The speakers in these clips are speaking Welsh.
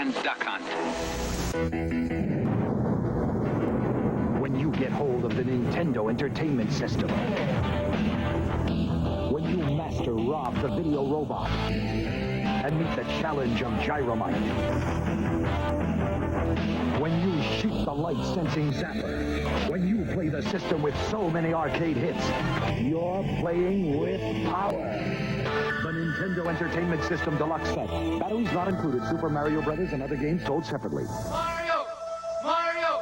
and Duck Hunt. When you get hold of the Nintendo Entertainment System. When you master Rob the Video Robot and meet the challenge of Gyromite. When you shoot the light-sensing zapper. When you play the system with so many arcade hits, you're playing with power. The Nintendo Entertainment System Deluxe Set. Batteries not included. Super Mario Brothers and other games sold separately. Mario! Mario!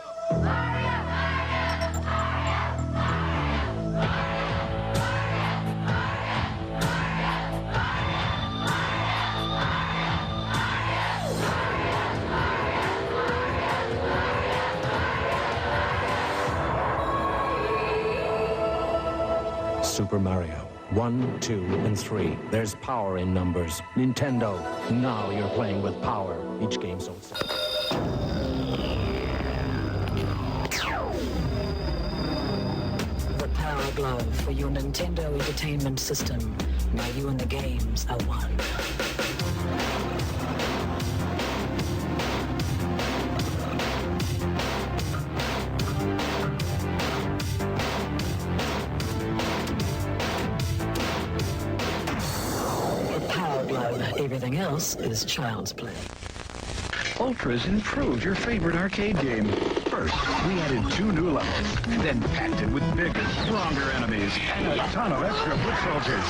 Super Mario. 1, 2, and 3. There's power in numbers. Nintendo, now you're playing with power. Each game sold separately. The Power Glove for your Nintendo Entertainment System. Now you and the games are one. The Power Glove. Everything else is child's play. Ultra's improved your favorite arcade game. First, we added 2 new levels, then packed it with bigger, stronger enemies and a ton of extra foot soldiers.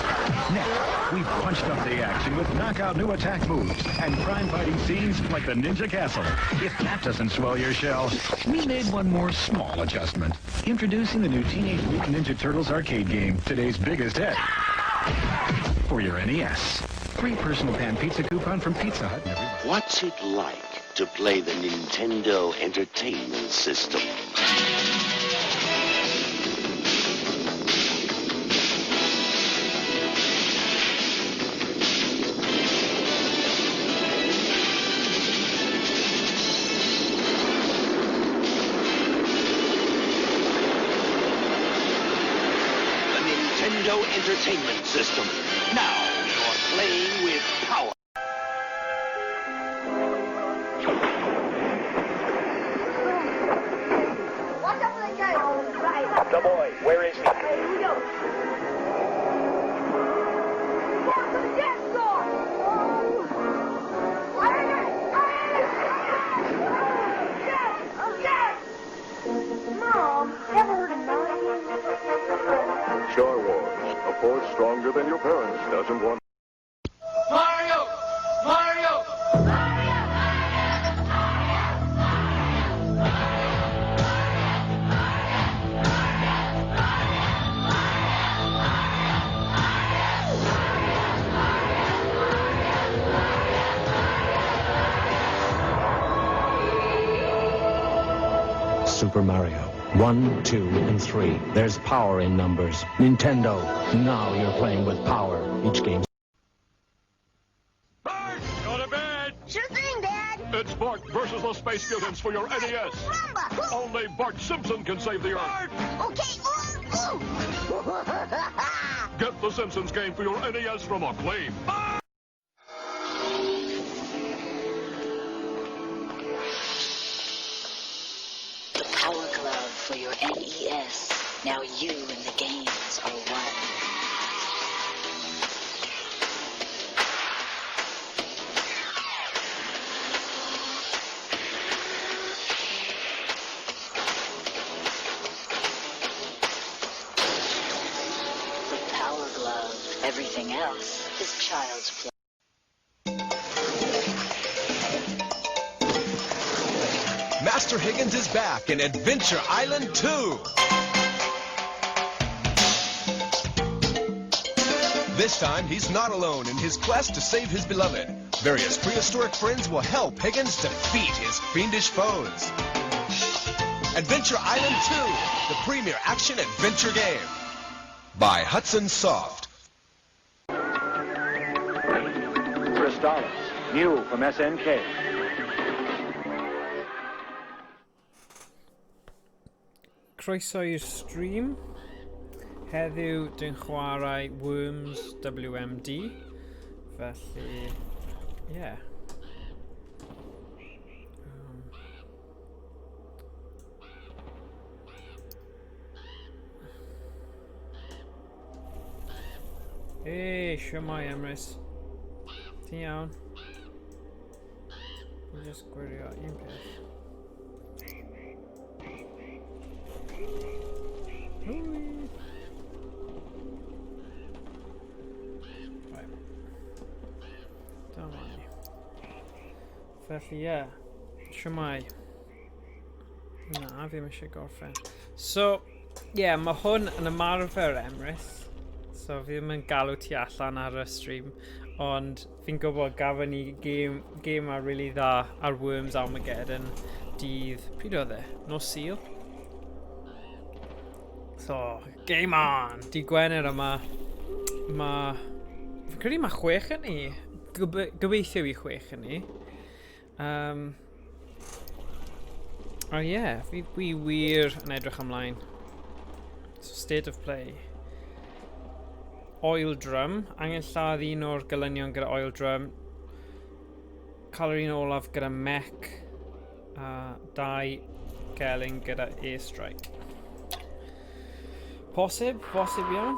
Next, we punched up the action with knockout new attack moves and crime fighting scenes like the Ninja Castle. If that doesn't swell your shell, we made one more small adjustment. Introducing the new Teenage Mutant Ninja Turtles arcade game, today's biggest hit. For your NES. Free personal pan pizza coupon from Pizza Hut. And everybody. What's it like to play the Nintendo Entertainment System? The Nintendo Entertainment System. Now you're playing with power. Watch out for the guy. Right. The boy, where is he? Here we go. Down to the dance floor. Oh. Yes! Yes! Mom, ever heard of 9? Star Wars, a force stronger than your parents doesn't want. Mario! Mario! Super Mario. 1, 2, and 3. There's power in numbers. Nintendo, now you're playing with power. Each game. Bart! Go to bed! Sure thing, Dad. It's Bart versus the Space Mutants for your NES. Rumba. Only Bart Simpson can save the Earth. Okay. Ooh, ooh. Get the Simpsons game for your NES from Acclaim. The Power Glove for your NES. Now you and the games are one. The Power Glove. Everything else is child's play. Master Higgins is back in Adventure Island 2. This time, he's not alone in his quest to save his beloved. Various prehistoric friends will help Higgins defeat his fiendish foes. Adventure Island 2, the premier action-adventure game. By Hudson Soft. Crystalis, new from SNK. Croeso i'r stream. Heddiw dwi'n chwarae Worms WMD. Felly, yeah. Shwmae Emrys. Ti'n iawn? Dwi'n just gwirio un peth. Hwyl! Right. Dyma ni. Felly, ie. Yeah. Shwmae. Na, fi ddim eisiau gorffen. So, ie, yeah, mae hwn yn ymarfer Emrys. So, fi ddim yn galw ti allan ar y stream. Ond fi'n gwybod gafon ni gêm, gêm a really dda ar Worms Armageddon dydd... Pryd oedd e? Nos Sul? So, game on! Dydd Gwener yma, mae... Fi'n credu mae chwech yn ni. Gobe gobeithio i chwech yn ni. Um, o oh, ie, yeah, fi, fi wir yn edrych ymlaen. So, state of play. Oil drum. Angen lladd un o'r gelynion gyda oil drum. Cael yr un olaf gyda mech. A dau gelyn gyda airstrike. Posib, posib iawn.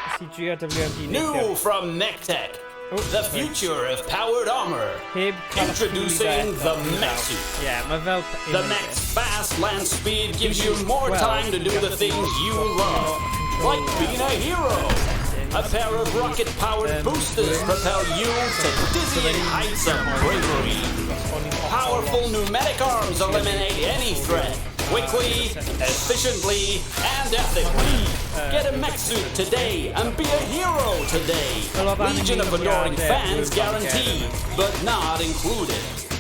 Nes i drio WMD New from MechTech, Oh, the future of powered armor. Heb cael y Introducing ffili the fe eto, mech suit. Ie, mae fel The mech's fast land speed gives you more Well, time to do the things you love, like being a hero. A pair of rocket-powered boosters propel you to dizzying heights of bravery. Powerful pneumatic arms eliminate any threat quickly, efficiently, and ethically. Get a mech suit today and be a hero today. Legion of adoring fans guaranteed, but not included.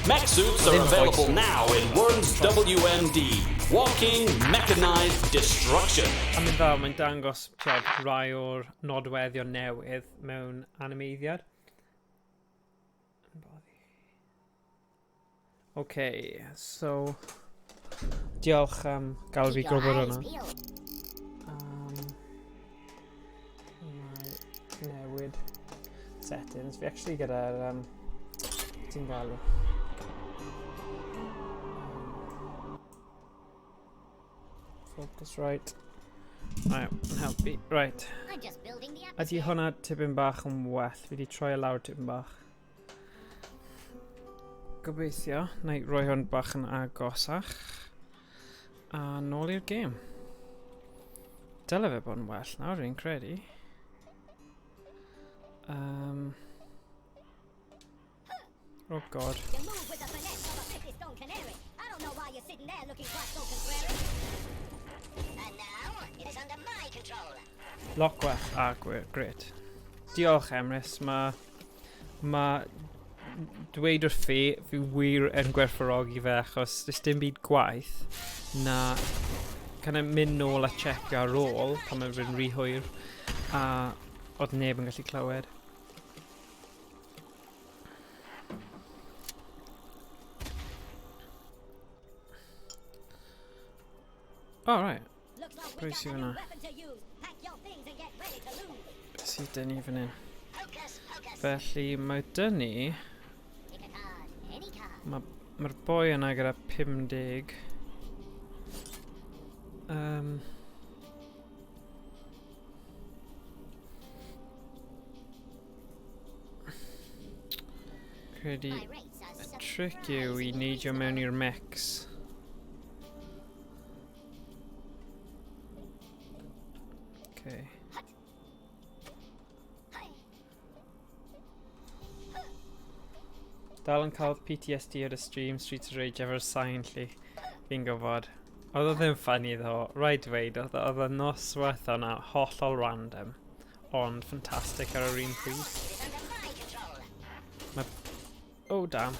Mech suits are available now in Worms WMD. Walking Mechanized Destruction. A mae'n dda, mae'n dangos tiod, rai o'r nodweddion newydd mewn animeiddiad. OK, so... Diolch am gael fi gwybod hwnna. Mae newid settings. Fi actually gyda'r... ti'n galw? Focus right. Right, yn helpu. Right. Ydy hwnna tipyn bach yn well? Fi wedi troi e lawr tipyn bach. Gobeithio, na i roi hwn bach yn agosach. A nôl i'r gêm. Dyle fe bod yn well nawr, fi'n credu. Oh god. You move with the finesse of a 50-stone canary. I don't know why you're sitting there looking quite so contrary. And now, it is under my control. Lot gwell. Ah, great. Diolch, Emrys. Mae... Mae... Dweud wrth fi, fi wir yn gwerthfawrogi fe achos does dim byd gwaith na kind of mynd nôl a checio ar ôl pan mae'n rhy hwyr a oedd neb yn gallu clywed. Oh, right. Looks like we Pwy got sydd a new fyna? weapon to use. Pack your things and get ready to lose. Beth sydd dyn ni fan hyn? Hocus, hocus. Felly mae dyn ni... Pick a card. Any card. Mae'r ma boi yna gyda 50. Credu My rates are y trick yw i neidio mewn i'r mechs. Okay. Dal yn cael PTSD ar y stream Streets of Rage efo'r sain lli. Fi'n gwybod. Oedd o ddim funny ddo. Rhaid dweud, oedd y noswaith yna hollol random. Ond ffantastig ar yr un pryd. It is under my control. Mae... Oh, damn. Hey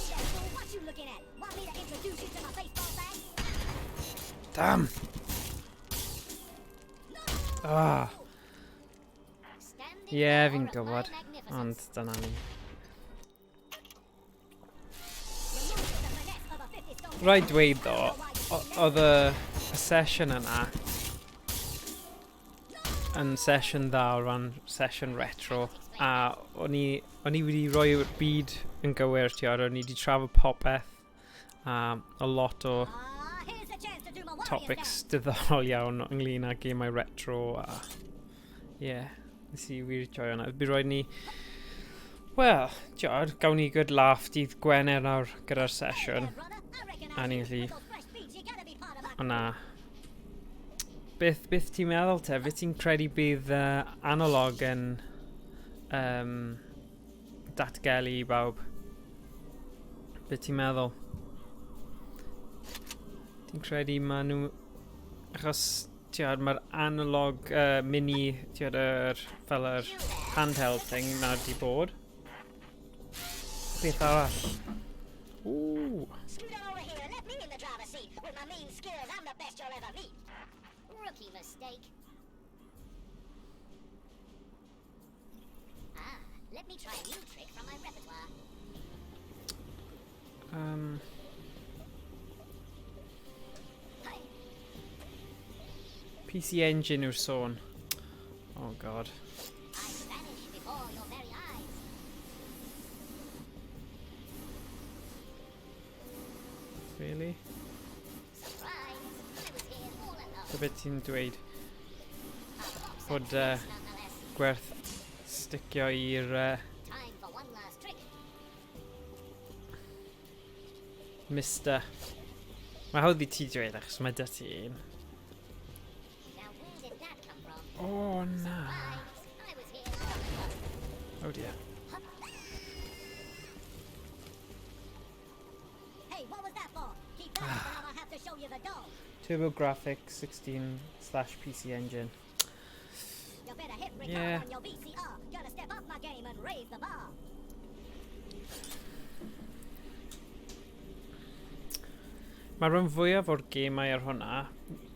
there, fool. What you looking at? Want me to introduce you to my baseball bat? Damn! Ah. Standing Ie, yeah, in fi'n awe of gwybod. my magnificence. Ond dyna ni. You move with the finesse of a 50-stone Rhaid dweud ddo, oedd y sesiwn yna yn sesiwn dda o ran sesiwn retro a o'n i wedi rhoi'r byd yn gywir ti o'n i wedi trafod popeth a a lot o Ah, here's a chance to do my warrior's topics dance. diddorol iawn ynglyn â gemau retro a Ie, yeah, nes i wir joio hwnna. Bydd rhaid ni... Wel, tiod, gawn ni good laugh dydd Gwener nawr gyda'r sesiwn. A ni'n gallu... O na. Beth, beth ti'n meddwl te? Beth ti'n credu bydd uh, analog yn um, datgelu i bawb? Beth ti'n meddwl? Ti'n credu maen nhw... Achos, ti'n mae'r analog uh, mini, ti'n yr, fel yr handheld thing na di bod. Beth arall? Ooh. Scoot on over here and let me in the driver's seat. With my mean skills, I'm the best you'll ever meet. Rookie mistake. Ah, let me try a new trick from my repertoire. Um, PC Engine yw'r sôn. Oh god. I vanish before your very eyes. Really? Surprise! I was here all along. So beth ti'n dweud? A box Bod of uh, tricks nonetheless. gwerth sticio i'r uh, Time for one last trick. Mister. Mae hawdd i ti dweud achos mae dy ti un. Now where did that come from? O oh, na. Surprise! I was here all along. Oh dear. Hey, what was that for? Keep that up and I'll have to show you the dog. TurboGrafx 16 slash PC Engine. You better hit record Yeah. on your VCR. Gotta step up my game and raise the bar. Mae rhan fwyaf o'r gemau ar hwnna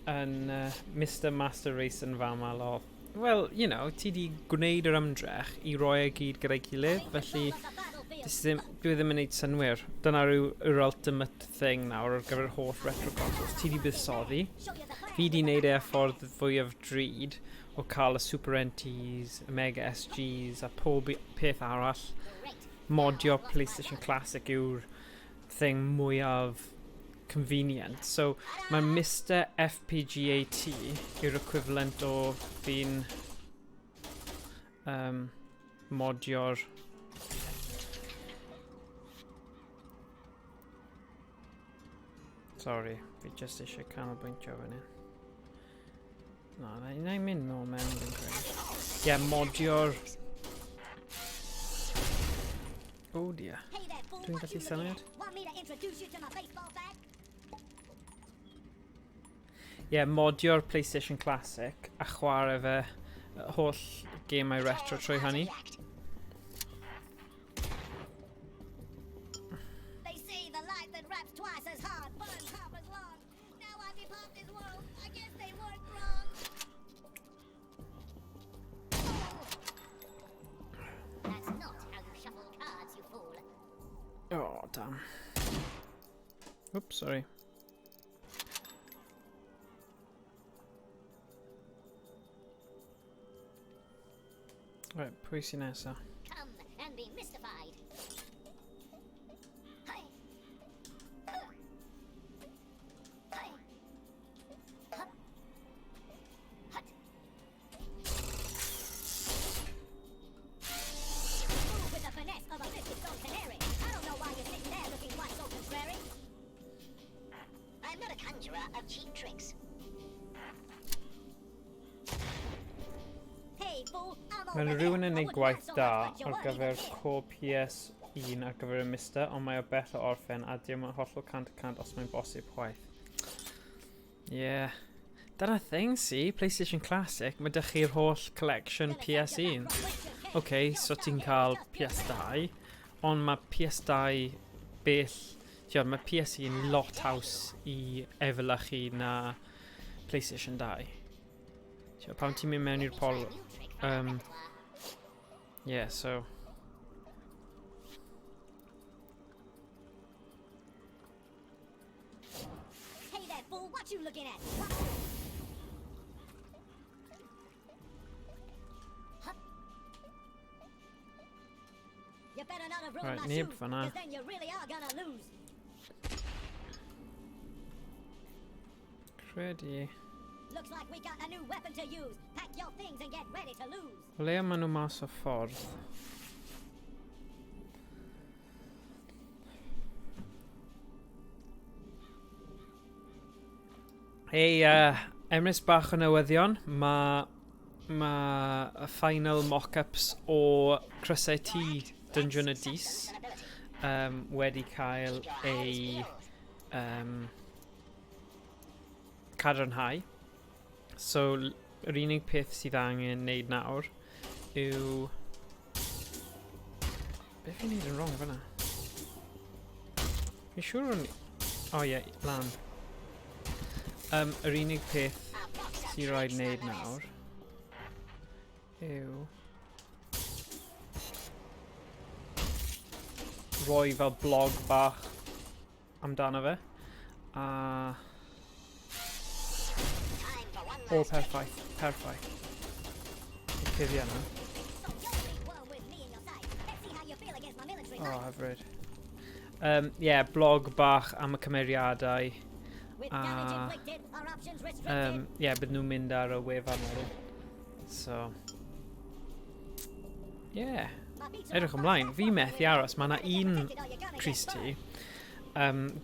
yn uh, Mr Master Race yn fama lol. Wel, you know, ti di gwneud yr ymdrech i roi e gyd gyda'i gilydd, felly dis ddim, dwi ddim yn neud synwyr. Dyna rhyw yr ultimate thing nawr ar gyfer holl retro consoles. Ti di buddsoddi. Fi di wneud e y ffordd fwyaf drud o cael y Super NTs, y Mega SGs a pob peth arall. Modio PlayStation Classic yw'r thing mwyaf convenient. So mae Mr FPGAT yw'r equivalent o fi'n um, modio'r Sorry, fi just eisiau canolbwyntio fan hyn. Na, na, na i mynd nôl mewn fi'n credu. Ie, yeah, modio'r... Oh dear. Hey there, fool. Dwi'n What gallu you looking symud? at? Want me to introduce you to my baseball bat? Ie, yeah, modio'r PlayStation Classic a chwarae fe holl gemau retro trwy hynny. They say the light that raps twice as hard burns half as long. Now I depart this world. I guess they weren't wrong. That's not how you shuffle cards, you fool. Oh, damn. Oops, sorry. Right, pwy sy'n nesa? Come and be mystified. Hi. Hi. Hup. Hut. Move with the finesse of a 50-stone canary. I don't know why you're sitting there looking quite so contrary. I'm not a conjurer of cheap tricks. Hey, fool, I'm Mae over rhywun here. yn I ei wouldn't gwaith mind so da much, but you ar weren't gyfer even here. Core PS1 ar gyfer y Mister, ond mae o bell o orffen a dim yn hollol 100% os mae'n bosib chwaith. Yeah. Dyna thing, see, PlayStation Classic, mae dych chi'r holl collection PS1. OK, so ti'n cael PS2, ond mae PS2 bell... Ti'n mae PS1 lot haws i efelychu na PlayStation 2. Ti'n pan ti'n mynd mewn i'r pol... Yeah, so... Hey there, fool, what you looking at? Huh? You better not have ruined Right, my neb shoes, fan'na. 'cause then you really are gonna lose. Credu... Looks like we got a new weapon to use. Pack your things and get ready to lose. O leia maen nhw mas o ffordd. Hei, Emrys bach o newyddion. Mae ma y final mock-ups o Crysau T Dungeon y Dis wedi cael ei cadarnhau. So, yr unig peth sydd angen wneud nawr yw... Beth fi'n neud yn wrong fyna? Fi'n siŵr o'n... O ie, lan. Yr unig peth sy'n rhaid wneud nawr yw... rhoi fel blog bach amdano fe. A... O, perffaith, perffaith. Y cuddio yna. O, hyfryd. Yeah, blog bach am y cymeriadau. A... Yeah, bydd nhw'n mynd ar y wefan wedyn. So... Yeah. Edrych ymlaen. Fi methu aros. Mae yna un crys T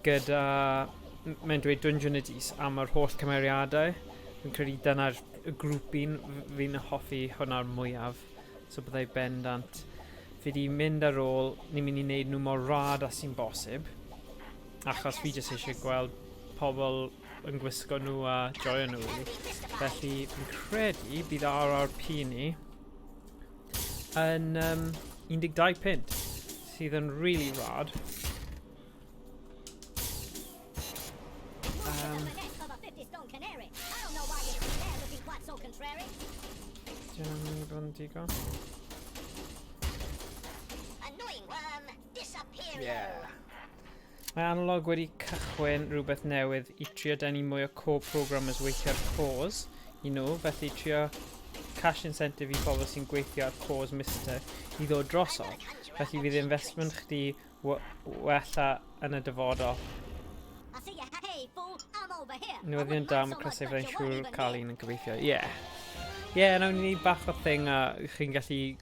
gyda... Mae'n dweud Dungeon y Dis am yr holl cymeriadau. Fi'n credu dyna'r grŵp un fi'n hoffi hwnna'r mwyaf. So byddai bendant. Fi di mynd ar ôl, ni'n mynd i wneud nhw mor rad a sy'n bosib. Achos fi jyst eisiau gweld pobl yn gwisgo nhw a joio nhw. Really. Felly fi'n credu bydd RRP ni yn 12 punt, sydd yn really rad. Dyn nhw'n mynd i fod yn digon? Yeah. Mae Analog wedi cychwyn rhywbeth newydd i trio denu mwy o core programmers weithio ar cores i nhw, felly trio cash incentive i pobl sy'n gweithio ar cores Mister i ddod drosodd. Felly fydd investment chdi wella yn y dyfodol. Newyddion da am y crysau, fyddai'n siŵr cael un yn gobeithio. Ie. Yeah. Ie, yeah, nawn ni wneud bach o thing a chi'n gallu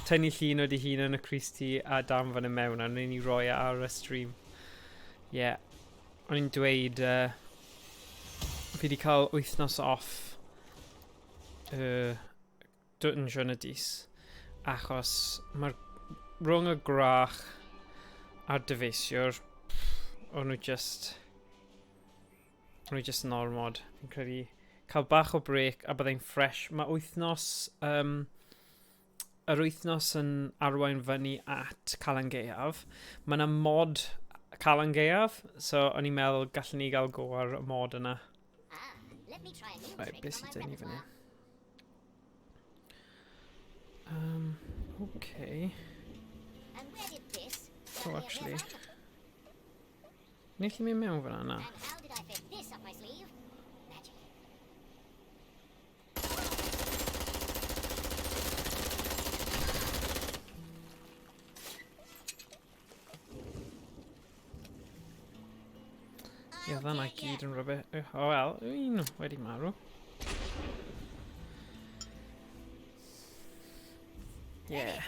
tynnu llun o dy hun yn y crys ti a danfon e mewn a wnawn ni roi e ar y stream. Ie. Yeah. O'n i'n dweud, fi wedi cael wythnos off Dungeon y Dis, achos mae'r rhwng y gwrach a'r dyfeisiwr, o'n nhw just yn ormod. Fi'n credu cael bach o break a byddai'n fresh. Mae wythnos, yr wythnos yn arwain fyny at Calan Gaeaf. Mae yna mod Calan Gaeaf, so o'n i'n meddwl gallwn ni gael go ar y mod yna. Right, beth sydd dyn ni fyny? Okay. Oh, actually. Ni allu mynd mewn fyna, na. Ie, oedd hwnna gyd yn rhywbeth. O wel, un wedi marw. Yeah.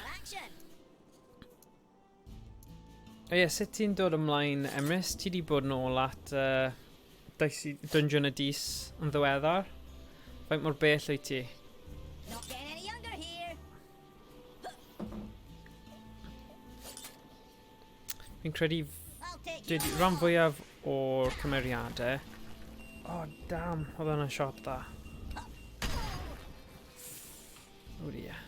O ie, sut ti'n dod ymlaen, Emrys? Ti di bod nôl at Dungeon y Dis yn ddiweddar? Faint mor bell wyt ti? Fi'n credu dwi rhan fwyaf o'r cymeriadau. Oh, damn, oedd hwnna'n shot dda. Oh dear.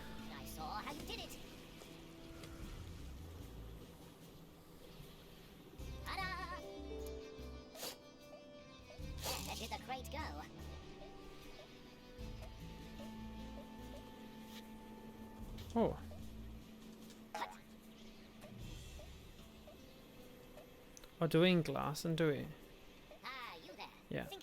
Oh. O, dw i'n glas, yn dw i? Yeah. Nes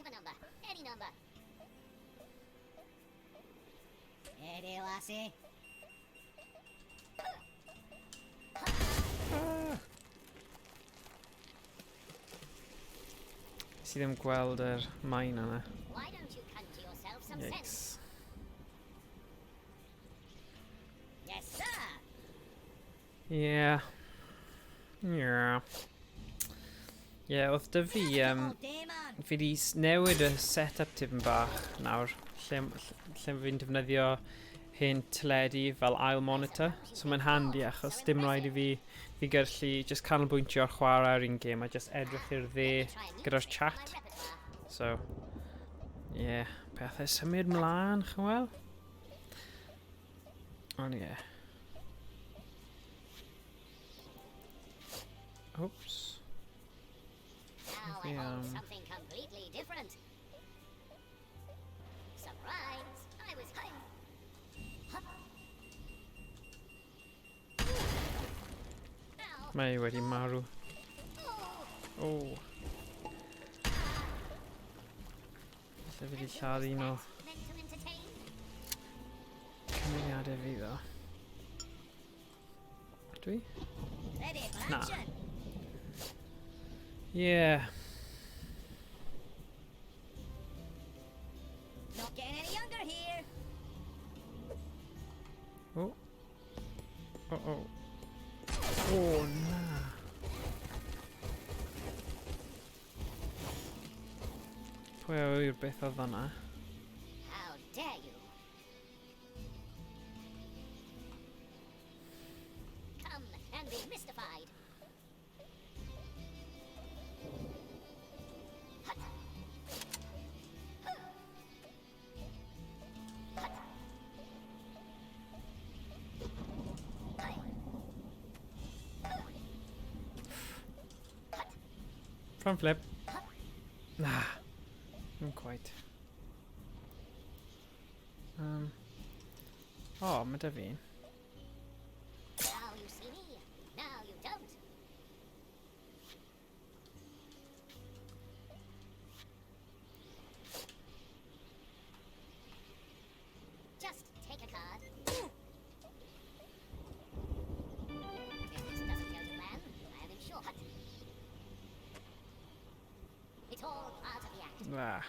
i ddim gweld yr main yna. Yikes. Yes, sir. Yeah. Yeah. Yeah, oedd dy fi, fi di newid y set-up tipyn bach nawr, lle, lle fi'n defnyddio hen teledu fel ail monitor. So mae'n handi achos dim rhaid i fi, fi gallu just canolbwyntio ar chwarae ar un gêm a just edrych i'r dde gyda'r chat. So, yeah, pethau symud mlaen, chywel? Ond ie. Yeah. Oops. Now I hold something completely different. Surprise! I was Mae wedi marw. Oh. Falle fi wedi lladd un o cymeriadau fi ddo. Dwi? Na. Yeah. Not getting any younger here. Oh. Oh oh. Oh na. Pwy a yw'r beth oedd yna? How dare you? Come and be mystified. Hut. Huh. Hut. Hi. Hut. Front flip. Na. Not quite. Oh, mae da fi. Now you see me. Now you don't. Just take a card. If this doesn't go to plan, I am in sure. Hut. It's all part of the act. Ah.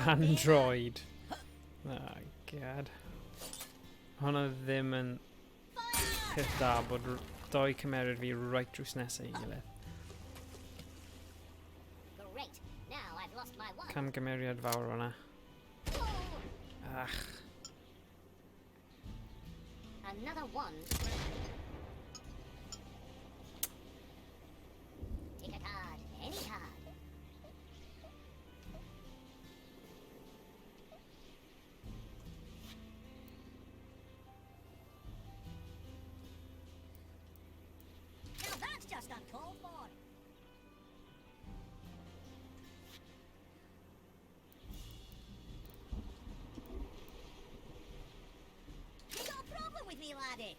Android. Oh god. Hwna ddim yn peth da bod doi cymeriad fi right drws nesaf i gilydd. Great. Now I've lost my one. Camgymeriad fawr hwnna. Ach. Another one. Take a card, any card. Now that's just uncalled for. You got a problem with me, laddie?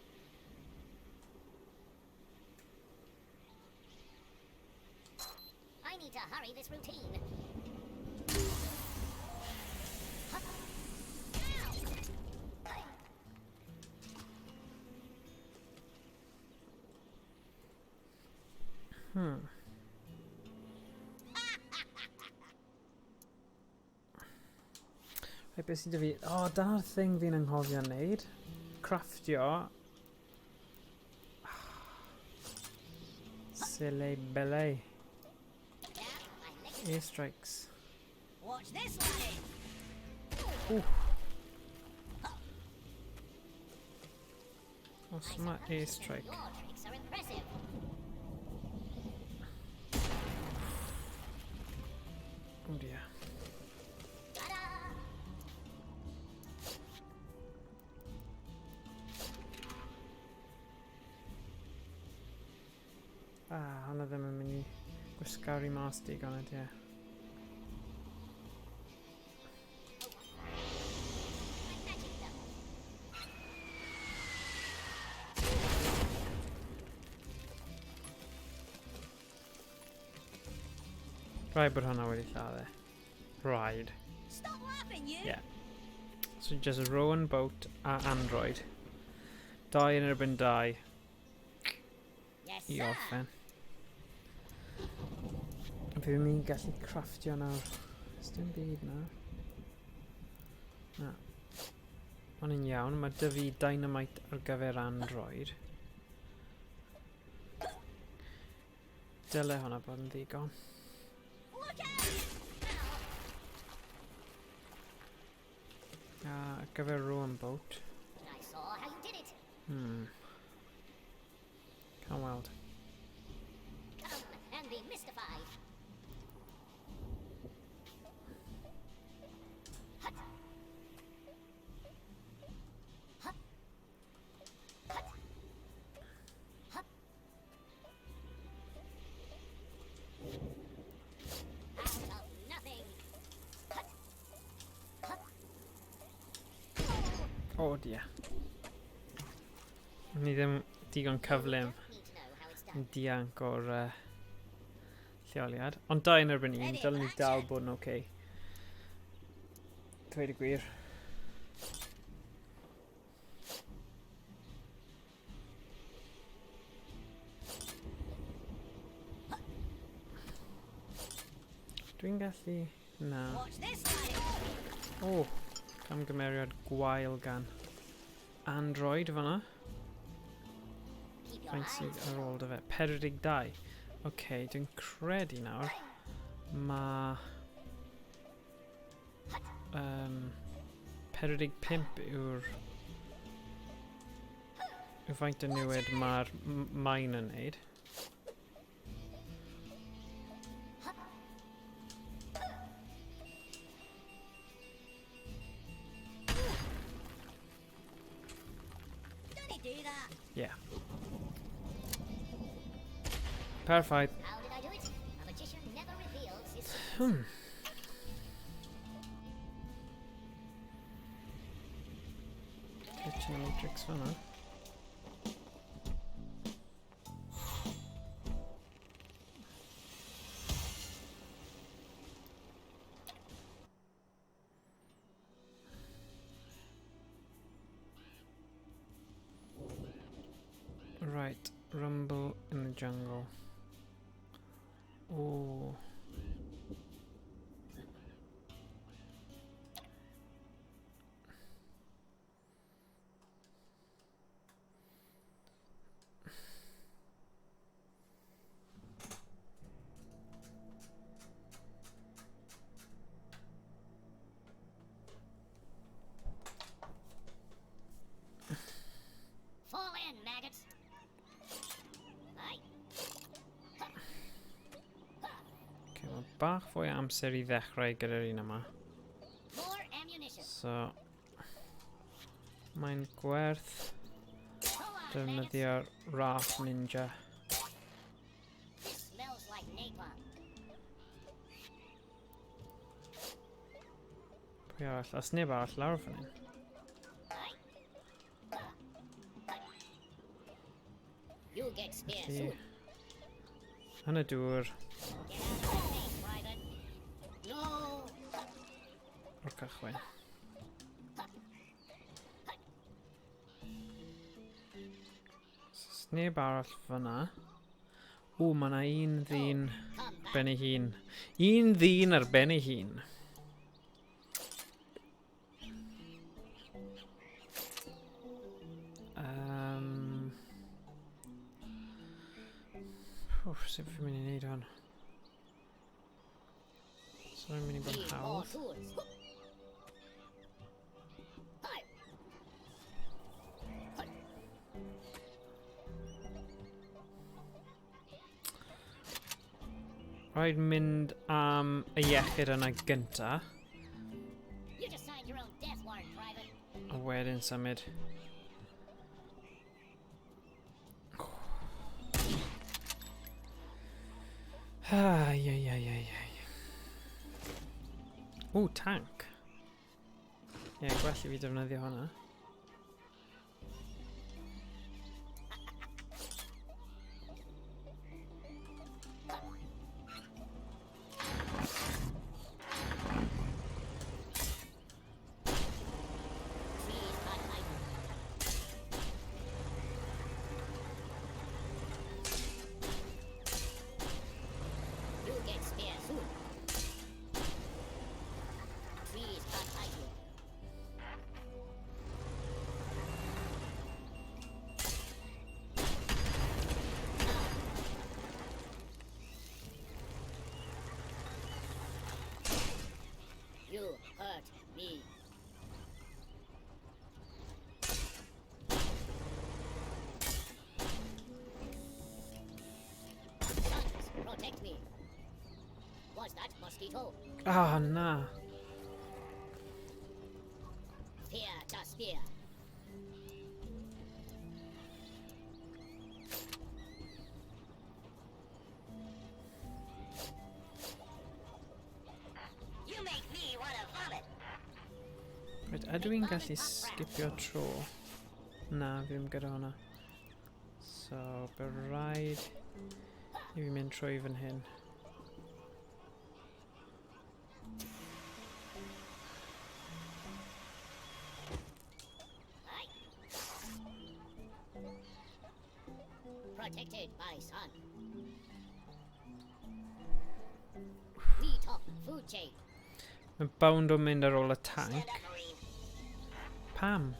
I need to hurry this routine. Huh. Ow! Hey. Rhaid beth sy'n dy fi... O, oh, dyna'r thing fi'n anghofio wneud. Crafftio. Silly Billy. Airstrikes. Watch this, laddie. Ooh. Os mae airstrike. Your tricks are impressive. Oh dear. Ta-da! Ah, hwnna ddim yn mynd i gwasgaru mas digon ydy e. My magic though. Rhaid bod hwnna wedi lladd e. Rhaid. Stop laughing, you. Yeah. So just Rowan Boat a Android. 2 yn erbyn 2. Yes, I sir. orffen. Fi ddim yn gallu crafftio nawr. Does dim byd nawr. Na. Mae'n yn iawn. Mae dy fi dynamite ar gyfer Android. Dyle hwnna bod yn ddigon. A ar gyfer Rowan Boat. I saw how you did it. Can't weld. Come and be mystified. Hut. Hut. Hut. Hut. Out of nothing. Hut. Hut. Oh dear. Ni ddim digon cyflym Need to know how it's yn done. dianc o'r lleoliad. Ond 2 yn erbyn 1, dylen ni dal bod yn oce. Dweud y gwir. Dwi'n gallu... Na. Watch this, laddie. O, camgymeriad gwael gan Android fan'na. Keep your Faint eyes sydd ar ôl dy fe? 42. Oce, dwi'n credu nawr ma' 45 yw'r yw faint o niwed mae'r maen yn neud. Don't do that. Yeah. Perfect. How did I do it? A magician never reveals his secrets. Glitch in the Matrix fan'na. Right, Rumble in the Jungle. Oh. Fall in, maggots. Aye. Okay, mae bach fwy o amser i ddechrau gyda'r un yma. More ammunition. So, mae'n gwerth Go on, maggots. defnyddio'r Wrath Ninja. This smells like napalm. Pwy arall? Oes neb arall lawr fan hyn? You'll get spear Felly, soon. yn y dŵr Get out of my face, Private. No. o'r cychwyn. Oes neb arall fyna. O, mae yna un ddyn ben ei hun. Un ddyn ar ben ei hun. Wff, sut fi'n mynd i wneud hwn? So fi'n mynd i bod yn Need more hawdd. tools. Hi. Hi. Rhaid mynd am y iechyd yna gynta. You just signed your own death warrant, Private. A wedyn symud. Ai, ai, ai, ai, ai. O, tank. Ie, yeah, gwell i fi defnyddio hwnna. Was that mosquito? Ah, oh, na. Fear to spear. You make me wanna vomit. Right, ydw i'n gallu sgipio tro? Na, fi ddim gyda hwnna. So, bydd rhaid i fi mynd trwy fan hyn. Protected by sun. We top food chain. Mae bound o mynd ar ôl y tank. Pam?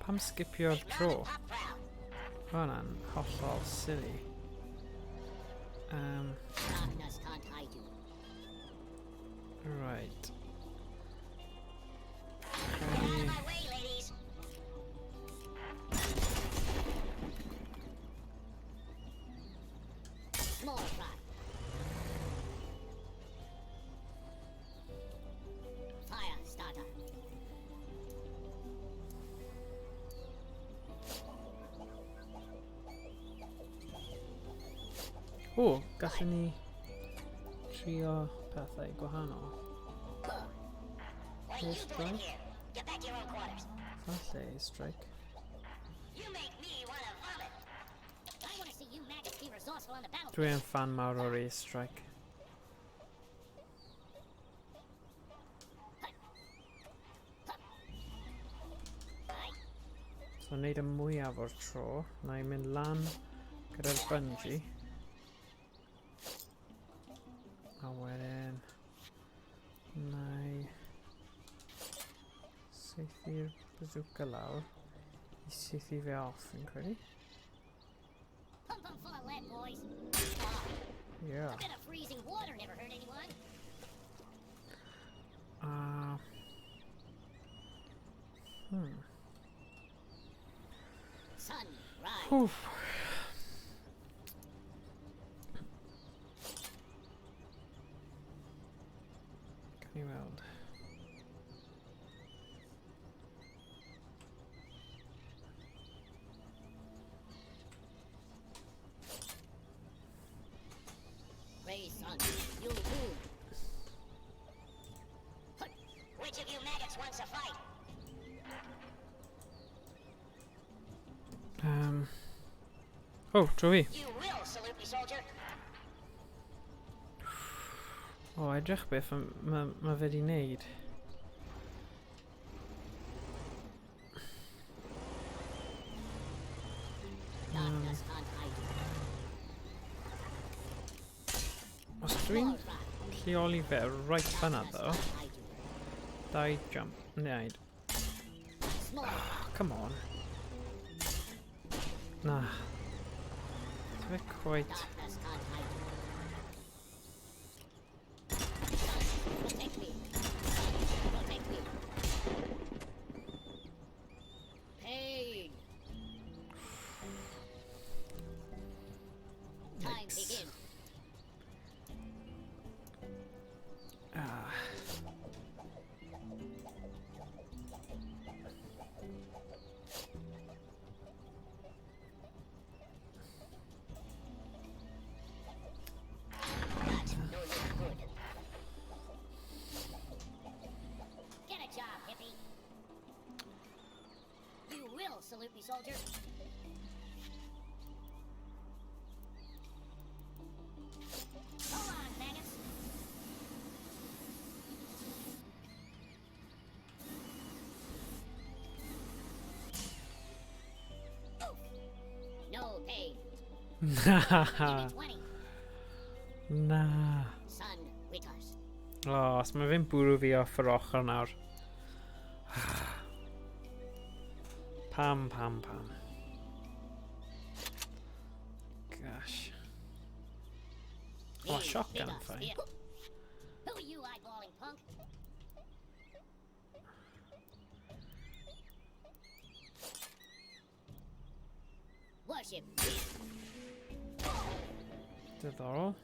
Pam sgipio'r tro? Mae hwnna'n hollol silly. Darkness can't hide you. Right. Get out of my way, ladies. Small fry. Fire starter. O, gallwn ni trio pethau gwahanol. What are you doing here? Get back to your own quarters. Falle strike. You make me want to vomit. I want to see you maggots be resourceful on the battlefield. Dwi yn fan mawr o'r airstrike. So wneud y mwyaf o'r tro, na i mynd lan gyda'r bungee. A wedyn, na i saethu'r bazooka lawr i saethu fe off, fi'n credu. Pump them full of lead, boys. Yeah. A bit of freezing water never hurt anyone. Sun, rise. Oof. Can you weld? Ray sun, you too. Which of you maggots wants a fight? Oh, tro fi. You will salute me, soldier. O, edrych beth ma fe di wneud. Os dwi'n lleoli fe right fan'na ddo, dau jump, wneud. Oh, come on. Na. It's a bit quite. Yikes. Salute me, soldier. Hold on, maggots. Oof. No pain. Give me 20. Na. Sun with us. O, os mae fe'n bwrw fi off yr ochr nawr. Pam, pam, pam. Gosh. Oh, shotgun, fine. Who are you eyeballing, punk? Worship. Diddorol.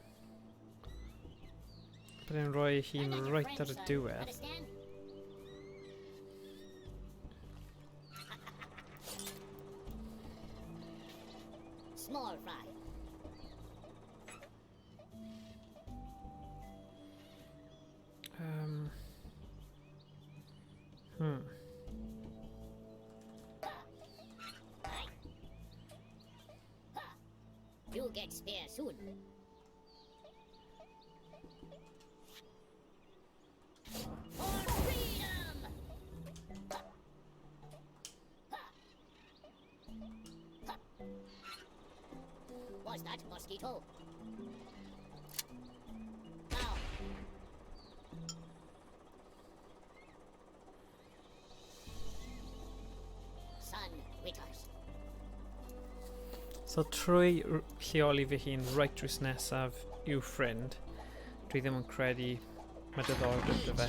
Bod e'n rhoi ei hun reit ar y diwedd. Small fry. You'll get spear soon. For freedom! Was that mosquito? Now. Sun withers. So trwy lleoli fy hun reit drws nesaf i'w ffrind, dwi ddim yn credu mae diddordeb dy fe.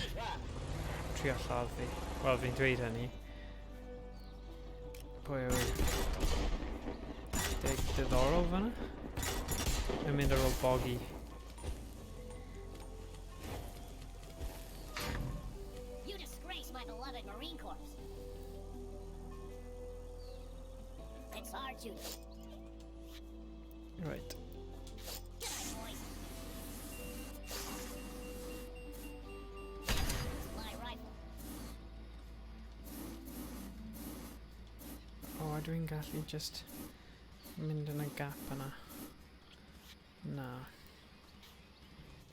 Trio lladd fi. Wel, fi'n dweud hynny. Pwy yw diddorol fyna? Mae'n mynd ar ôl Boggy. You disgrace my beloved Marine Corps. It's our duty. Right. Good night, boys. My rifle. O, oh, dwi'n gallu just mynd yn y gap yna. Na.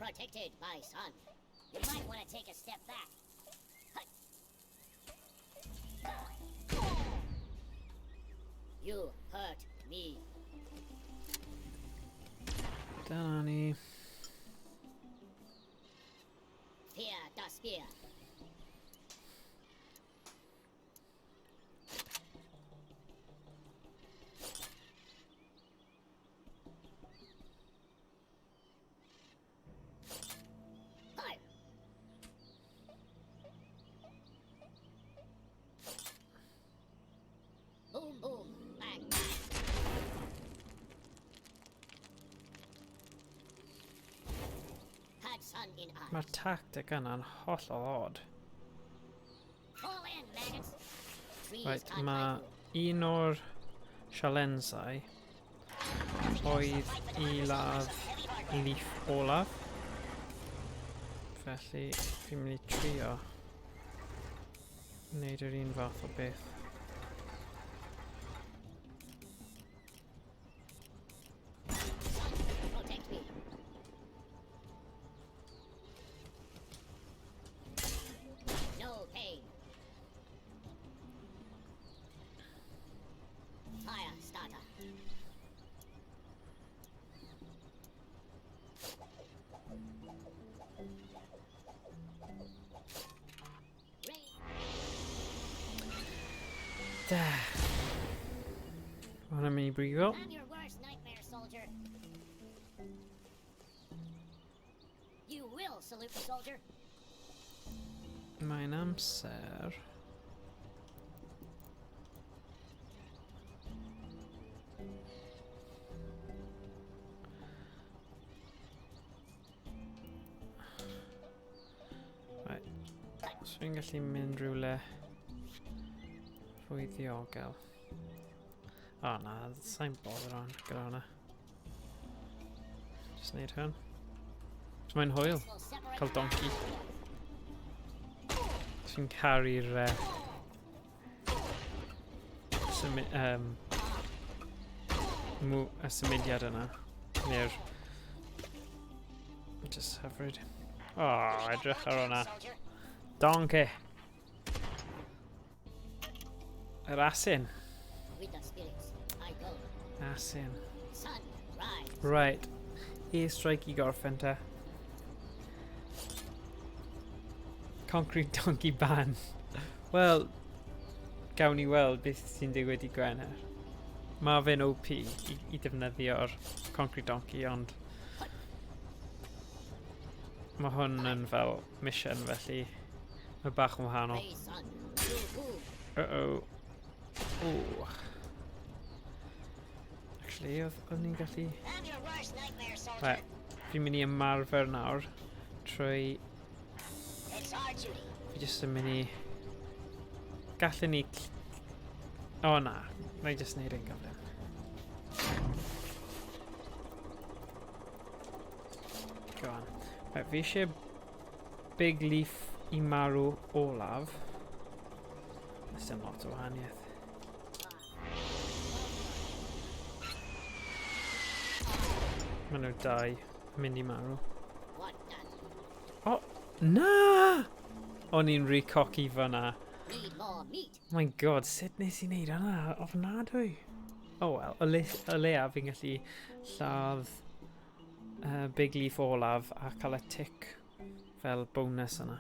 Protected by sun. You might want to take a step back. You hurt me. Dyna ni. Fear the spear. Hi. Boom, boom, bang, bang. Had sun in eyes. Mae'r tactic yna'n hollol odd. Fall in, maggots. Trees Right, can't mae hide you. un o'r sialensau oedd i ladd leaf olaf. Felly, fi'n mynd i trio wneud yr un fath o beth. Sun, protect me. No pain. Fire starter. Rain. Da. Mae hwnna'n mynd i brifo. I'm your worst nightmare, soldier. You will salute me, soldier. Mae'n amser. Right. So fi'n gallu mynd rhywle fwy ddiogel. O na, sa'n botheron gyda hwnna. Just neud hwn. So mae'n hwyl Will separate cael donkey. Fi'n caru'r y symudiad yna. Neu'r... Just hyfryd. O, oh, edrych ar hwnna. Donkey! Yr asyn. With the spirits, I go. Asyn. Sun, rise. Right. Airstrike i gorffen te. Concrete Donkey ban. Wel, gawn ni weld beth sy'n digwydd i Gwener. Mae fe'n OP i defnyddio'r Concrete Donkey, ond mae hwn yn fel mission, felly mae bach yn wahanol. Uh-oh. Ooh. Actually, oedd ni'n gallu... Right, fi'n mynd i ymarfer nawr Trwy... Fi jyst yn mynd i... Gallwn ni... O na, na i jyst wneud e'n gyflym. Go on. Right, fi eisiau Big Leaf i marw olaf. Does dim lot o wahaniaeth. Maen nhw dau yn mynd i marw. O, oh, na! O'n i'n rhy cocky fyna. My god, sut nes i wneud hwnna? Ofnadwy. Oh well, o, le, o leia fi'n gallu lladd Big Leaf olaf a cael y tick fel bonus yna.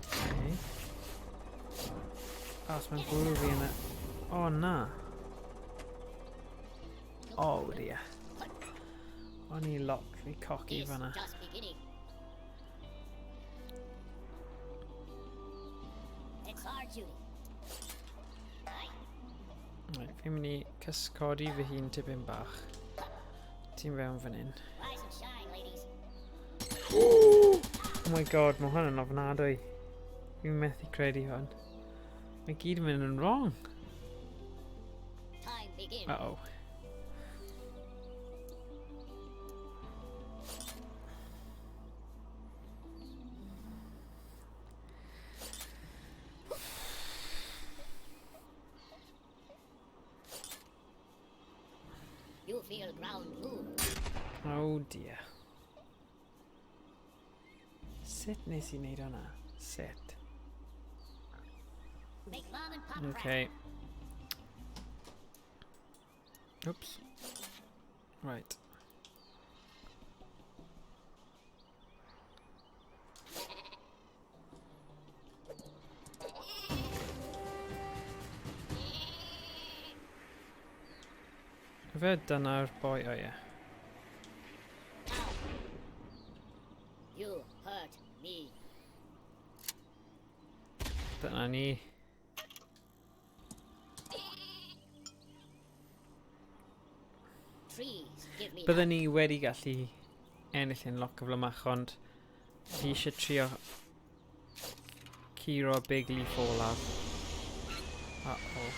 Okay. Oh, os mae'n bwrw fi yna. Oh, na. Oh, dear. O'n i lot rhy cocky fanna. Right, fi'n mynd i cysgodi fy hun tipyn bach. Ti'n fewn fan hyn. Oh my god, mae hwn yn ofnadwy. Fi'n methu credu hwn. Mae gyd yn mynd yn wrong. Uh-oh. You feel ground move. Oh dear. Sut nes i wneud hwnna? Sut? Make mom and pop Okay. Oops. Right. Fe dyna'r boi, o ie. You hurt me. Dyna ni. Byddwn ni wedi gallu ennill yn lot cyflymach, ond fi eisiau trio curo Big Leaf olaf. Uh-oh.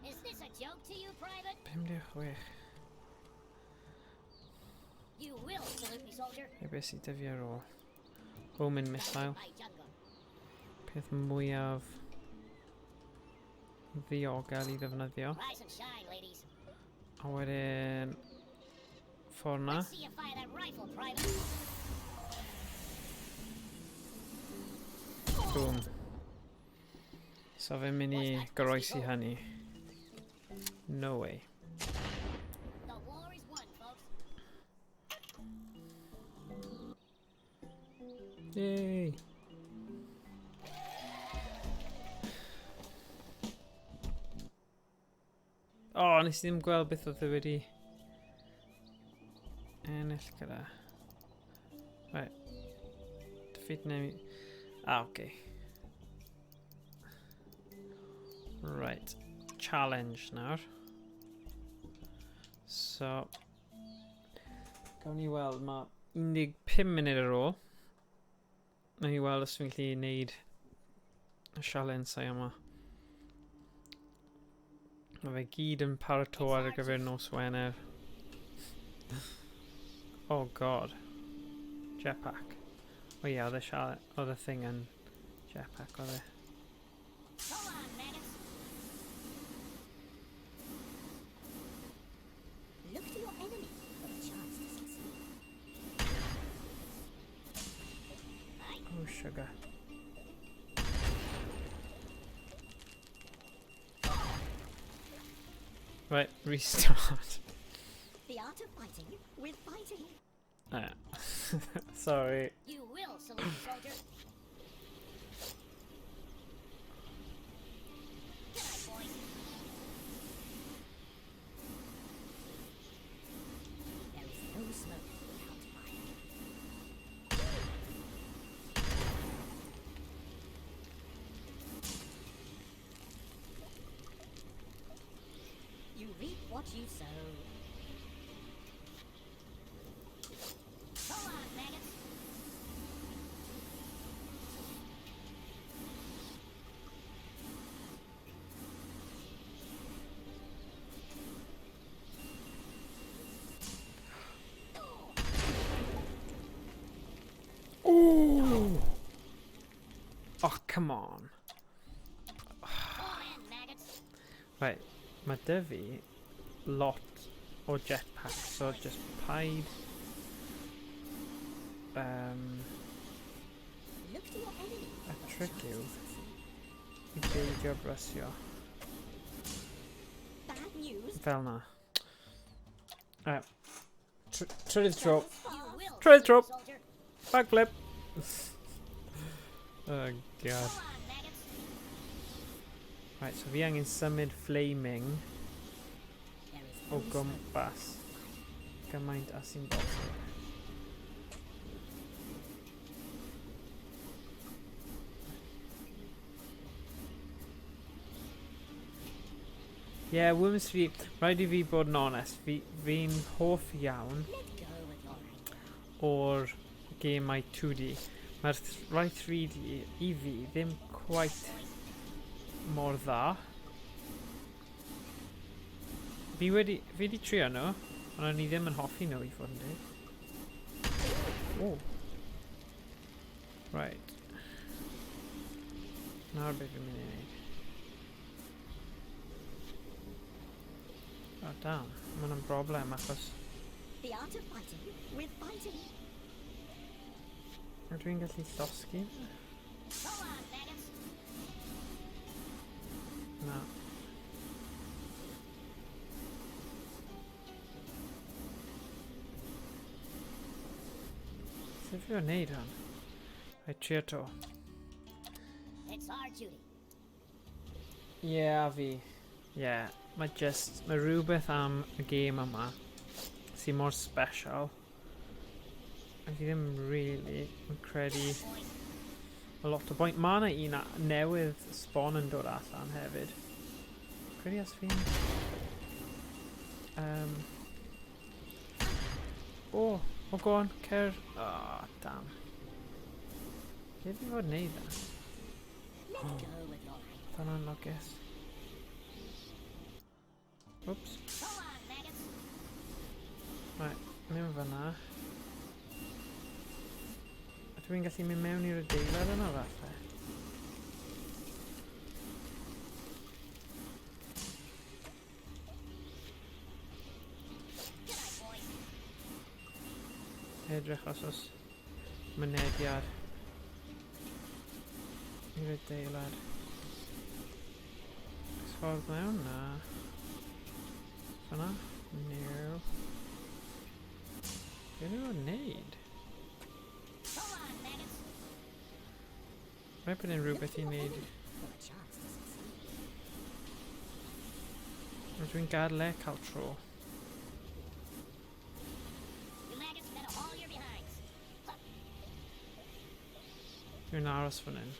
Is this a joke to you, Private? 56. You will salute me, soldier. E beth sydd 'da fi ar ôl? Homing missile. Peth mwyaf ddiogel i ddefnyddio. Rise and shine, ladies. A wedyn ffordd na. Let's see you fire that rifle, Private. Boom. So fe'n mynd i goroesi hynny. No way. The war is won, folks. Yay! O, oh, nes i ddim gweld beth oedd e wedi ennill gyda. Right. Defeat enemy. Ah, okay. Right. Challenge nawr. So, gawn ni weld, mae 15 munud ar ôl. Nawn ni weld os fi'n gallu gwneud y sialensau yma. Mae fe gyd yn paratoi ar gyfer nos Wener. Oh god. Jetpack. O ie, oedd y oedd y thing yn jetpack, oedd e. Go on, maggots. Look to your enemy for a chance to succeed. Oh, sugar. Right, restart. The art of fighting with fighting. Ah. Sorry. You will salute, soldier. Good night, boys. There is no smoke without fire. You reap what you sow. Go on, maggots. Ooh! Oh, come on. Right, mae dy fi lot o jetpacks, so just paid... a trick yw i beidio brysio. Fel na. Right. Trydydd tro. Trydydd tro! Backflip! Oh god. Right, so fi angen symud flaming o gwmpas gymaint a sy'n bosib. Yeah, Worms 3, rhaid i fi bod yn onest, fi'n fi hoff iawn o'r gemau 2D. Mae'r rai 3D i fi ddim quite mor dda. Fi wedi, fi wedi trio nhw, ond o'n i ddim yn hoffi nhw i fod yn deg. Oh. Right. Nawr beth fi'n mynd i wneud. Oh, damn. Mae hwnna'n broblem achos... The art of fighting with fighting. Ydw i'n gallu llosgi? Na. Sut fi o'n neud hwn? Rhaid trio to. It's our duty. Ie, yeah, fi. Ie, yeah, mae just, mae rhywbeth am y gêm yma sy'n mor special. A fi ddim really yn credu a lot o bwynt. Mae yna un newydd sbon yn dod allan hefyd. Credu os fi'n... Oh, oh, go on, cer... Oh, damn. Lle fi fod wneud e? Oh, dyna'n lwcus. Oops. Right, mewn fyna. Ydw i'n gallu mynd mewn i'r adeilad yna falle? Edrych os oes mynediad i'r adeilad. Oes ffordd mewn? Na. Fyna? No. Be dwi'n fod wneud? Rhaid bod e'n rhywbeth i wneud. Dwi'n gadael e cael tro. Dwi'n aros fan hyn.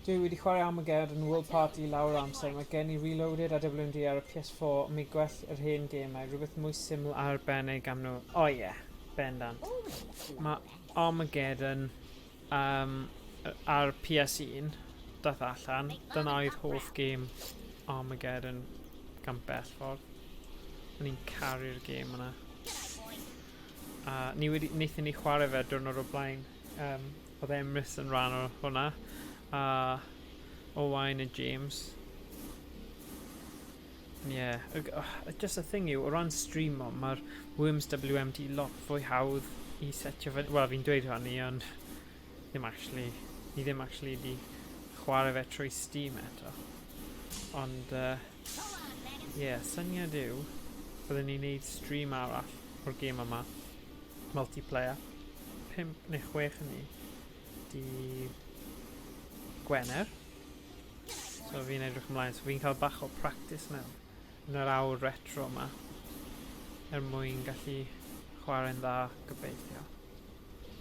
Dwi wedi chwarae Armageddon World Party lawr amser. Mae gen i Reloaded a WMD ar y PS4, ond mi gwell yr hen gemau, rhywbeth mwy syml a arbennig am nhw. O oh, ie, yeah, bendant. Mae Armageddon ar PS1 dath allan. Dyna oedd hoff gêm Armageddon gan bell ffordd. O'n i'n caru'r gêm yna. A ni wedi, wnaethon ni chwarae fe diwrnod o'r blaen. Oedd Emrys yn rhan o hwnna. A Owain a James. Yeah, just y thing yw, o ran streamo, mae'r Worms WMD lot fwy hawdd i setio fyny. Wel, fi'n dweud hynny, ond ddim actually, ni ddim actually di chwarae fe trwy Steam eto. Ond, yeah, syniad yw, byddwn ni'n neud stream arall o'r gêm yma, multiplayer, 5 neu 6 yn ni, di Gwener. So fi'n edrych ymlaen, so fi'n cael bach o practice mewn yn yr awr retro yma er mwyn gallu chwarae'n dda gobeithio.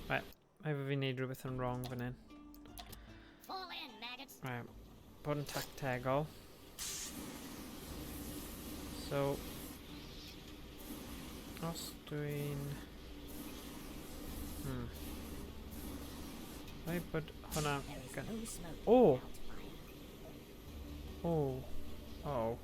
Right, mae fo fi'n neud rhywbeth yn wrong fan hyn. Right, bod yn tactegol. So, os dwi'n... Rhaid bod hwnna... O! O! O.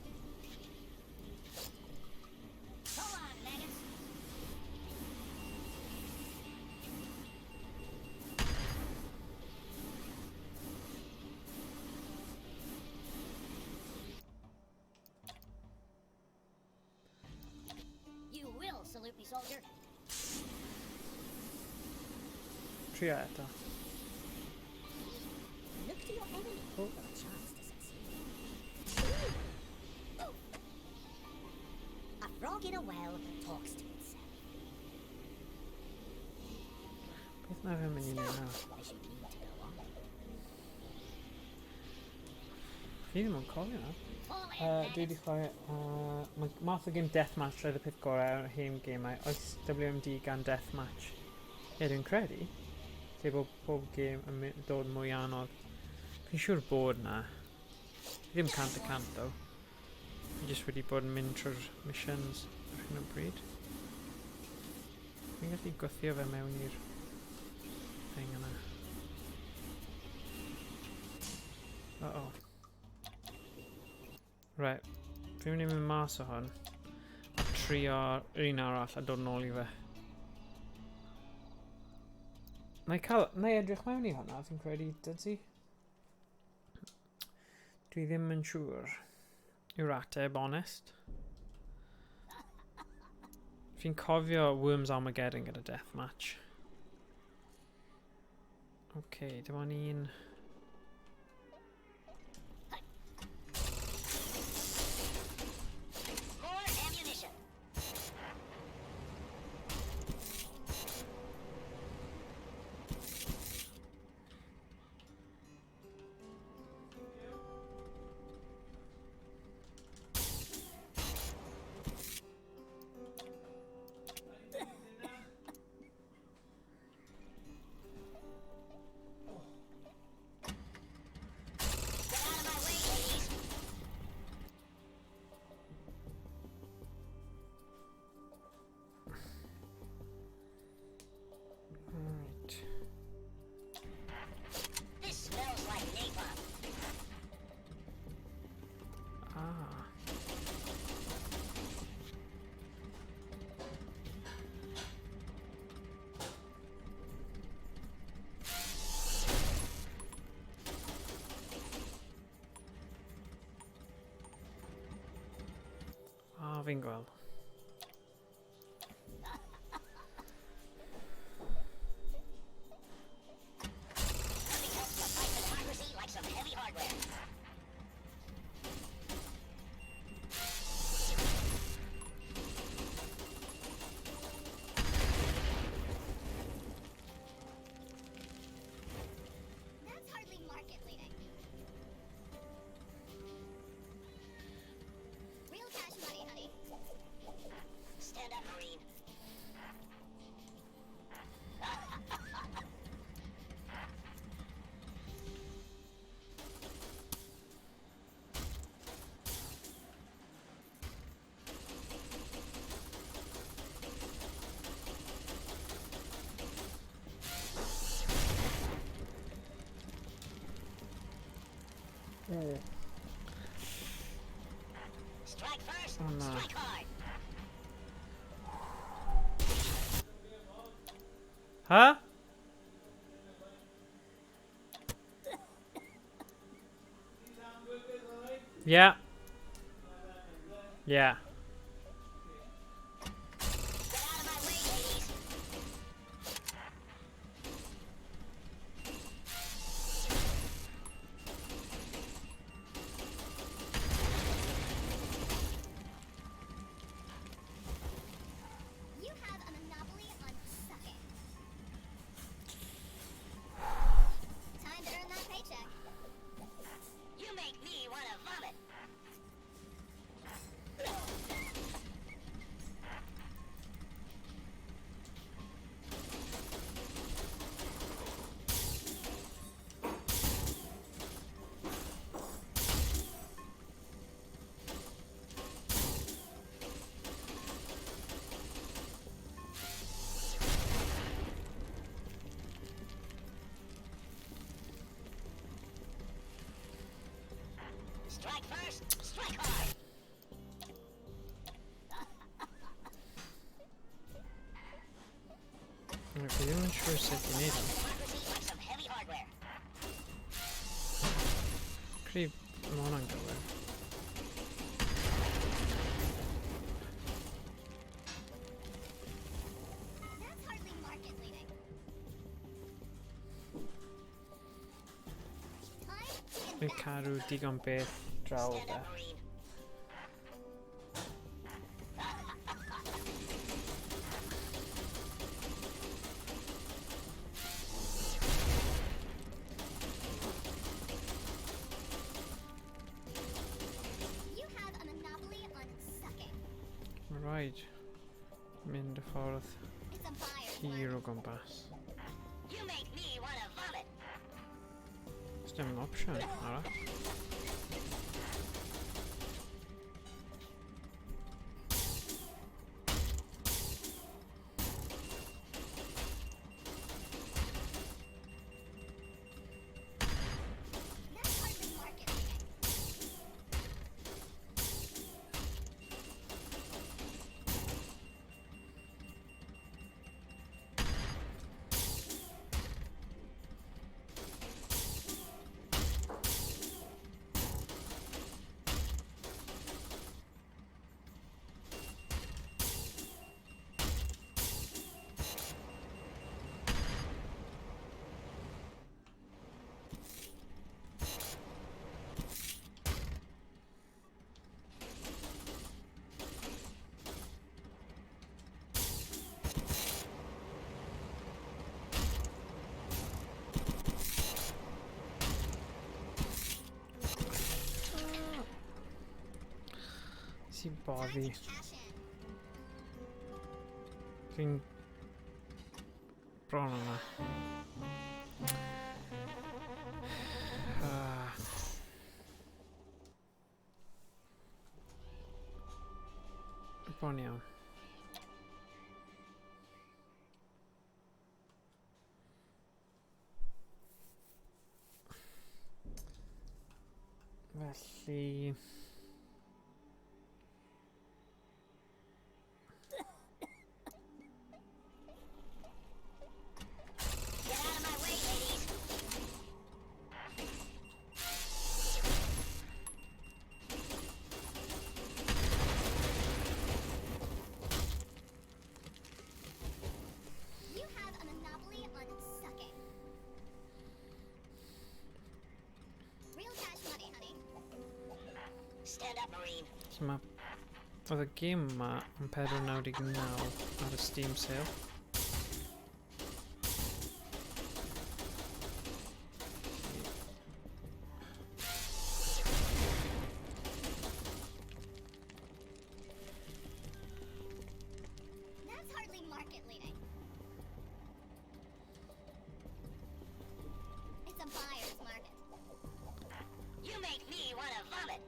You will salute me, soldier. Trio eto. Look to your enemy for a chance to succeed. Ooh. A frog in a well talks to itself. Beth mae fe'n mynd i wneud nawr? As you need to go on. Fi ddim yn cofio nawr. Dwi wedi chwarae... Mae math o game Deathmatch roedd y peth gorau ar hen gemau. Oes WMD gan Deathmatch? Ie, dwi'n credu. Lle bod pob game yn dod mwy anodd. Fi'n siŵr bod na. Fi ddim 100% though. Fi jyst wedi bod yn mynd trwy'r missions ar hyn o bryd. Fi'n gallu gwthio fe mewn i'r thing yna. Uh-oh. Right, fi'n mynd i mynd mas o hwn a trio'r un arall a dod nôl i fe. Na i cael, na i edrych mewn i hwnna, fi'n credu, dydy? Dwi ddim yn siŵr yw'r ateb, honest. Fi'n cofio Worms Armageddon gyda Deathmatch. Okay, dim ond un... More ammunition. Get out of my way, ladies. Right. This smells like napalm. Ah. Ah, fi'n gweld. Nothing helps to fight democracy like some heavy hardware. That's hardly market leading. Real cash money, honey. Stand up, Marine. Strike first, Oh, no. strike hard. Huh? Yeah. Yeah. Get out of my way, ladies. You have a monopoly on sucking. Time to earn that paycheck. You make me want to vomit. Strike first, strike hard. Fi ddim yn siŵr sut i wneud hwn. Democracy like some heavy hardware. Credu mae hwnna'n gywir. That's hardly market leading. Time to Fi'n invest. cadw digon beth draw Stand fe. up, Marine. You have a monopoly on sucking. Mae rhaid mynd y ffordd It's a buyer's hir market. o gwmpas. You make me wanna vomit. Oes dim opsiwn arall. That's hardly market leading. Nes i boddi. Time to cash in. Fi'n bron yna. Ah. Bron iawn. Felly... Get out of my way, ladies. You have a monopoly on sucking. Real cash money, honey. Stand up, Marine. So mae... Oedd y gêm yma yn 4.99 ar y Steam sale. That's hardly market leading. It's a buyer's market. You make me wanna vomit.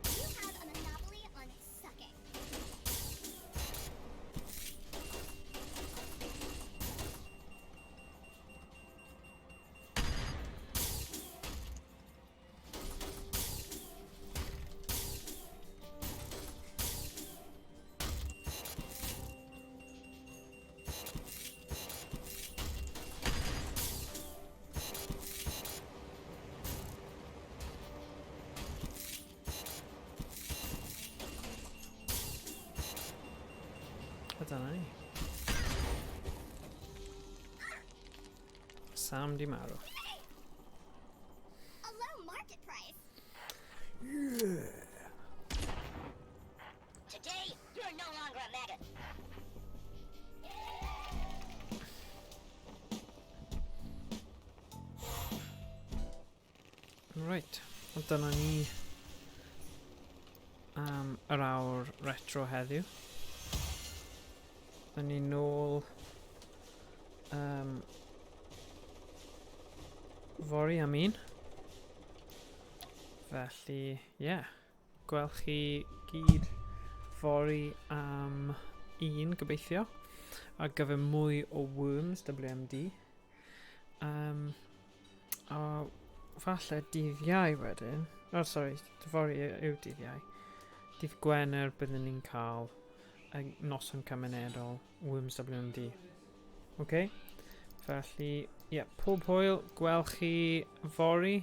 You have a monopoly on sucking. A dyna ni. Sam di marw. A low market price. Today, you're no longer a maggot. Right, ond dyna ni am yr awr retro heddiw. Dyna ni nôl fory am un. Felly, ie. Yeah. Gweld chi gyd fory am un, gobeithio, ar gyfer mwy o Worms WMD. Um, a falle dydd Iau wedyn. Oh, sorry, fory yw dydd Iau. Dydd Gwener byddwn ni'n cael y noson cymunedol Worms WMD. OK? Felly, ie, yeah, pob hwyl, gweld chi fory,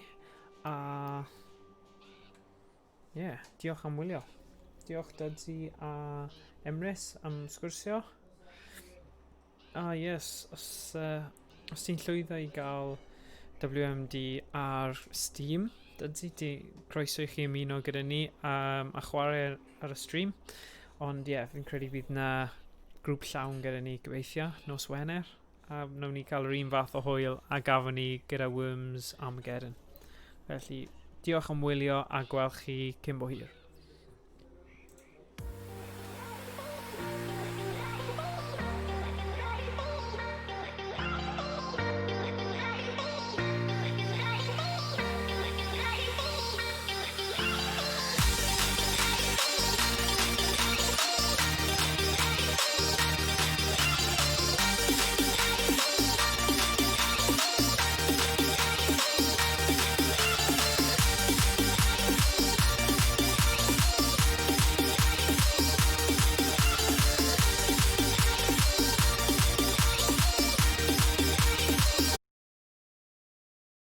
a Ie, yeah, diolch am wylio. Diolch Dudzi a Emrys am sgwrsio. Ah yes, os, uh, os ti'n llwyddo i gael WMD ar Steam, Dudzi, ti croeso i chi ymuno gyda ni um, a chwarae ar, ar y stream. Ond ie, yeah, fi'n credu bydd na grŵp llawn gyda ni gobeithio, nos Wener. A wnawn ni cael yr un fath o hwyl a gafon ni gyda Worms Armageddon. Felly, diolch am wylio a gweld chi cyn bo hir.